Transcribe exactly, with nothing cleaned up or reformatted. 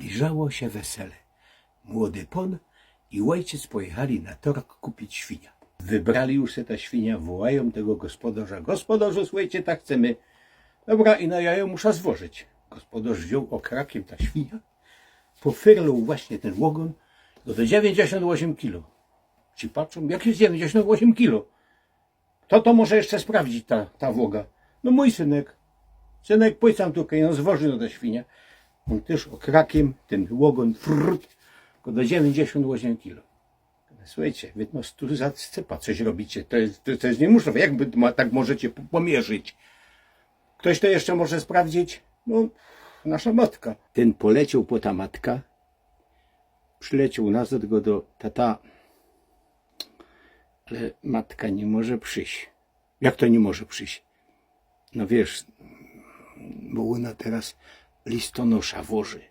Zbliżało sie wesele. Młody pōn i ôjciec pojechali na torg kupić świnia. Wybrali już se ta świnia, wołajōm tego gospodarza: „Gospodarzu, słuchejcie, tak chcemy”. „Dobra, ino ja jōm musza zwożyć”. Gospodarz wziōn okrakiym ta świnia, pofyrloł właśnie tyn ôgōn, no to dziewięćdziesiōnt ôziym kilo. Ci patrzōm: „Jak je dziewięćdziesiąt osiem kilo? Kto to może jeszcze sprawdzić ta, ta waga?” „No, mōj synek”. „Synek, pōdź sam tukej, no, zwożyj no ta świnia”. Ôn tyż okrakiym tyn ôgōn, frut, go do dziewięćdziesiąt osiem kilo. „Słuchejcie, wy no tu za scypa coś robicie, to je, to, to je niymōżliwe, jak wy ma, tak możecie p-, pōmierzyć? Ktoś to jeszcze może sprawdzić?” „No, nasza matka”. Tyn polecioł po ta matka, przyleciōł nazod, go do: „Tata, ale matka niy może prziś”. „Jak to niy może prziś?” „No wiysz, bo ôna teroz listonosza woży”.